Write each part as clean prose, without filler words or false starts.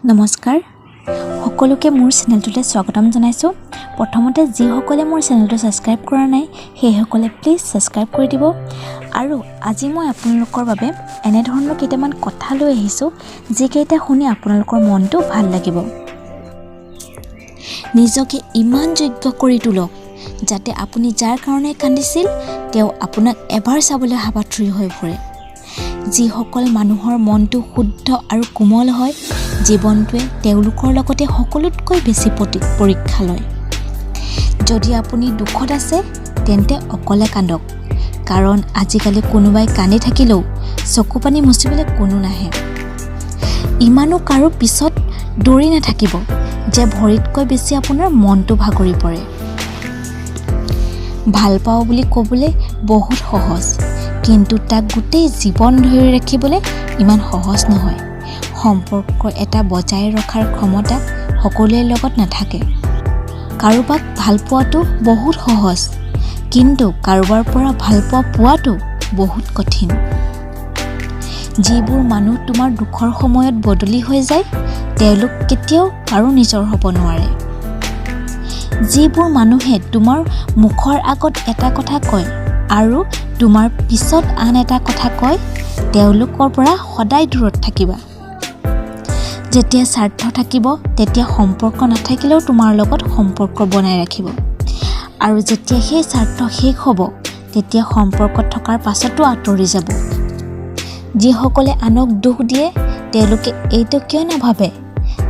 নমস্কাৰ, সকলোকে মোৰ চেনেলটোলৈ স্বাগতম জনাইছোঁ। প্ৰথমতে যিসকলে মোৰ চেনেলটো ছাবস্ক্ৰাইব কৰা নাই, সেইসকলে প্লিজ ছাবস্ক্ৰাইব কৰি দিব। আৰু আজি মই আপোনালোকৰ বাবে এনেধৰণৰ কেইটামান কথা লৈ আহিছোঁ, যিকেইটা শুনি আপোনালোকৰ মনটো ভাল লাগিব। নিজকে ইমান যোগ্য কৰি তোলক যাতে আপুনি যাৰ কাৰণে কান্দিছিল, তেওঁ আপোনাক এবাৰ চাবলৈ হাবাথুৰি হৈ ফুৰে। যিসকল মানুহৰ মনটো শুদ্ধ আৰু কোমল হয়, জীৱনটোৱে তেওঁলোকৰ লগতে সকলোতকৈ বেছি পৰীক্ষা লয়। যদি আপুনি দুখত আছে, তেন্তে অকলে কান্দক, কাৰণ আজিকালি কোনোবাই কান্দি থাকিলেও চকু পানী মুচিবলৈ কোনো নাহে। ইমানো কাৰো পিছত দৌৰি নাথাকিব যে ভৰিতকৈ বেছি আপোনাৰ মনটো ভাগৰি পৰে। ভাল পাওঁ বুলি ক'বলৈ বহুত সহজ, কিন্তু তাক গোটেই জীৱন ধৰি ৰাখিবলৈ ইমান সহজ নহয়। সম্পৰ্ক এটা বজাই ৰখাৰ ক্ষমতা সকলোৰে লগত নাথাকে। কাৰোবাক ভাল পোৱাটো বহুত সহজ, কিন্তু কাৰোবাৰ পৰা ভালপোৱা পোৱাটো বহুত কঠিন। যিবোৰ মানুহ তোমাৰ দুখৰ সময়ত বদলি হৈ যায়, তেওঁলোক কেতিয়াও কাৰো নিজৰ হ'ব নোৱাৰে। যিবোৰ মানুহে তোমাৰ মুখৰ আগত এটা কথা কয় আৰু তোমাৰ পিছত আন এটা কথা কয়, তেওঁলোকৰ পৰা সদায় দূৰত থাকিবা। যেতিয়া স্বাৰ্থ থাকিব, তেতিয়া সম্পৰ্ক নাথাকিলেও তোমাৰ লগত সম্পৰ্ক বনাই ৰাখিব আৰু যেতিয়া সেই স্বাৰ্থ শেষ হ'ব, তেতিয়া সম্পৰ্ক থকাৰ পাছতো আঁতৰি যাব। যিসকলে আনক দুখ দিয়ে, তেওঁলোকে এইটো কিয় নাভাবে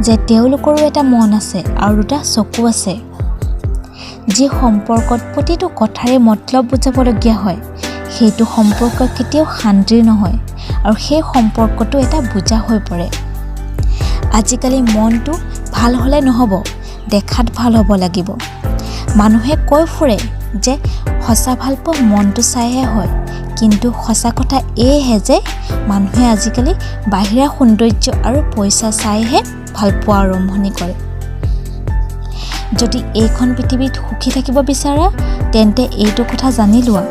যে তেওঁলোকৰো এটা মন আছে আৰু দুটা চকু আছে? যি সম্পৰ্কত প্ৰতিটো কথাৰে মতলব বুজাবলগীয়া হয়, সেইটো সম্পৰ্ক কেতিয়াও শান্তিৰ নহয় আৰু সেই সম্পৰ্কটো এটা বোজা হৈ পৰে। আজিকালি মনটো ভাল হ'লে নহ'ব, দেখাত ভাল হ'ব লাগিব। মানুহে কৈ ফুৰে যে সঁচা ভালপোৱা মনটো চাইহে হয়, কিন্তু সঁচা কথা এয়েহে যে মানুহে আজিকালি বাহিৰা সৌন্দৰ্য আৰু পইচা চাইহে ভালপোৱা আৰম্ভণি কৰে। যদি এইখন পৃথিৱীত সুখী থাকিব বিচাৰা, তেন্তে এইটো কথা জানি লোৱা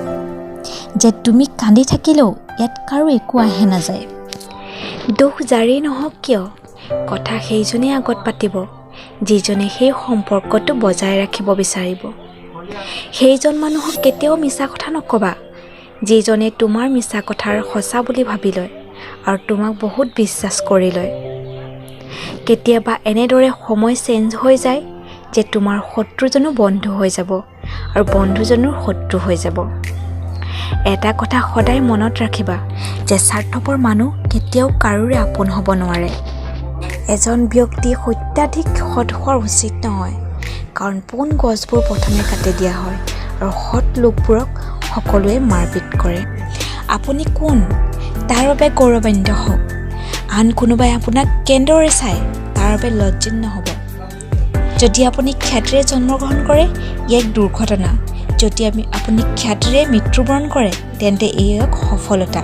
যে তুমি কান্দি থাকিলেও ইয়াত কাৰো একো আহে নাযায়। দোষ যাৰেই নহওক কিয়, কথা সেইজনেই আগত পাতিব যিজনে সেই সম্পৰ্কটো বজাই ৰাখিব বিচাৰিব। সেইজন মানুহক কেতিয়াও মিছা কথা নক'বা যিজনে তোমাৰ মিছা কথাৰ সঁচা বুলি ভাবি লয় আৰু তোমাক বহুত বিশ্বাস কৰি লয়। কেতিয়াবা এনেদৰে সময় চেঞ্জ হৈ যায় যে তোমাৰ শত্ৰুজনো বন্ধু হৈ যাব আৰু বন্ধুজনো শত্ৰু হৈ যাব। এটা কথা সদায় মনত ৰাখিবা যে স্বাৰ্থপৰ মানুহ কেতিয়াও কাৰোৰে আপোন হ'ব নোৱাৰে। এজন ব্যক্তি অত্যাধিক সৎ হোৱাৰ উচিত নহয়, কাৰণ পোন গছবোৰ প্ৰথমে কাটি দিয়া হয় আৰু সৎ লোকবোৰক সকলোৱে মাৰপিট কৰে। আপুনি কোন, তাৰ বাবে গৌৰৱান্বিত হওক। আন কোনোবাই আপোনাক কেনেদৰে চায়, তাৰ বাবে লজ্জিত নহ'ব। যদি আপুনি খ্যাতিৰে জন্মগ্ৰহণ কৰে, ই এক দুৰ্ঘটনা। যদি আপুনি খ্যাতিৰে মৃত্যুবৰণ কৰে, তেন্তে ই এক সফলতা।